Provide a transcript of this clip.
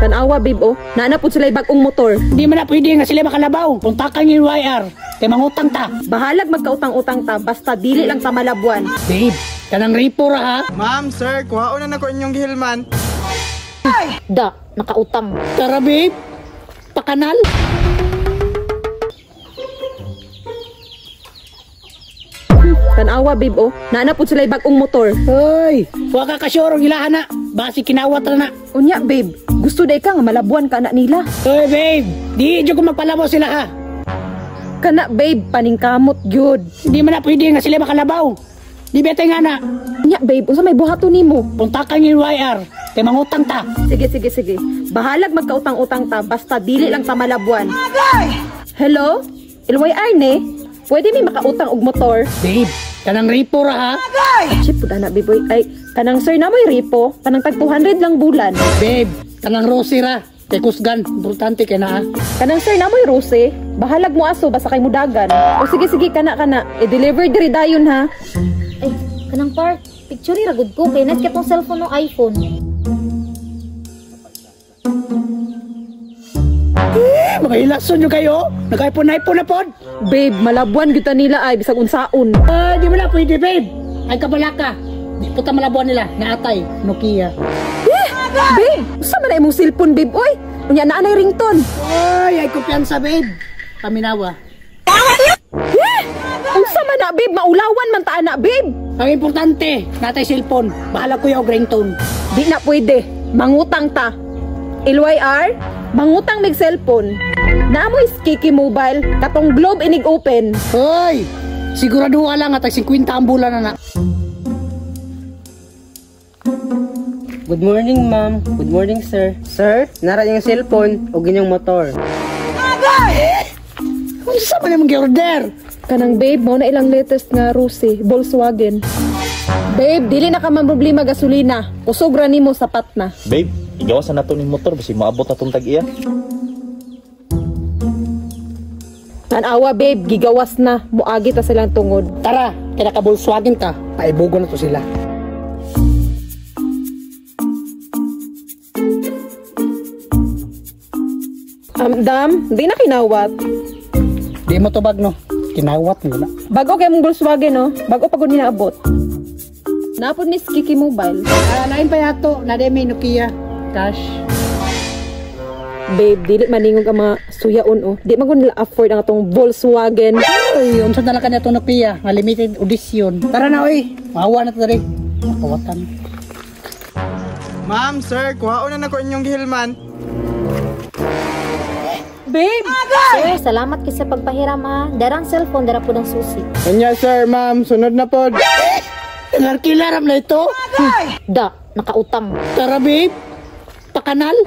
Tanawa, babe, oh. Naa na pud sila bag-ong motor. Di man na pwede nga sila makalabaw. Puntakan yung YR. Kay mangutang ta. Bahalag magkautang-utang ta, basta dili lang ta malabuan. Babe, kanang repo ra ha. Ma'am, sir, kuhaon na nako inyong gihilman. Da, nakautang. Tara, babe. Pakanal. Tanawa, babe, oh. Naa na pud sila bag-ong motor. Hoy, wa ka ka-sure ang ilahan na. Basi kinawat ra na. Unya, babe, gusto day ka nga malabuan ka na nila. Hoy, babe. Di jud ko magpalabaw sila ha. Kana, babe, paningkamot gyud. Di man na pwede nga sila makalabaw. Di bete nga na. Unya, babe, unsa may buhaton nimo? Puntakan yung YR. Kay mangutang ta. Sige, sige, sige. Bahalag magkautang-utang ta, basta dili lang ta malabuan. Hello? LYR ne? Pwede mi makautang og motor? Babe, kanang repo ra ha. Chip pud ana, babe. Oy. Ay, kanang sir na mo'y repo, kanang tag 200 lang bulan. Babe, kanang Rosy ra. Kay kusgan, importante kay naa. Kanang sir na mo'y rose, bahalag mo aso basta kay mudagan. O sige sige, kana kana. I-deliver diri dayon ha. Ay, kanang park. Picture ra gud ko kay nice katong cellphone ng iPhone. Eh, mga hilason nyo kayo. Nag-iPhone iPhone na pod. Babe, malabuan gyud ta nila ay bisag unsaon. Ah, di mo na pwede, babe. Ay kabalaka. Di po ta malabuan nila. Naatay, Nokia. Eh, babe, usa man na imong cellphone, babe, oy. Unya naa nay ringtone. Ay, ay kumpiyansa, babe. Paminawa. Eh, unsa man na, babe, maulawan man ta ana, babe. Ang importante, natay cellphone. Bahala ko yung ringtone. Di na pwede. Mangutang ta. LYR, mangutang mig cellphone. Naamoy Kiki Mobile, katong Globe inig open. Hoy, sigurado ka lang at ay 50 ang bulan na na. Good morning, ma'am. Good morning, sir. Sir, nara yung cellphone o inyong motor. Unsa man imong gi-order? Kanang babe, mo na ilang latest nga Rusi, Volkswagen. Babe, dili na ka man problema gasolina. Kusog ra nimo, sapat na. Babe, igawasan na to ning motor basi maabot atong tag-iya. Tanawa babe, gigawas na. Muagi ta silang tungod. Tara, kay naka-Volkswagen ka, paibugo na to sila. Dam, di na kinawat. Di mo tubag no, kinawat mo na. Bago kay mong Volkswagen no, bago pa gud ninaabot. Napod ni Kiki Mobile. Ah, lain pa yato, na may Nokia. Cash. Babe, dili maningog ang mga suyaon oh. Di man gud nila afford ang atong Volkswagen. Ay, unsa na lang kanya itong Nokia, nga limited edition. Tara na oy, maawa na to diri. Makawatan. Ma'am, sir, kuhaon na nako inyong gihilman. Babe, Sir, salamat kay sa pagpahiram ha. Darang cellphone, dara pud ang susi. Unya, sir, ma'am, sunod na pod. Ngarkilaram na ito. Da, nakautang. Tara babe, pakanal.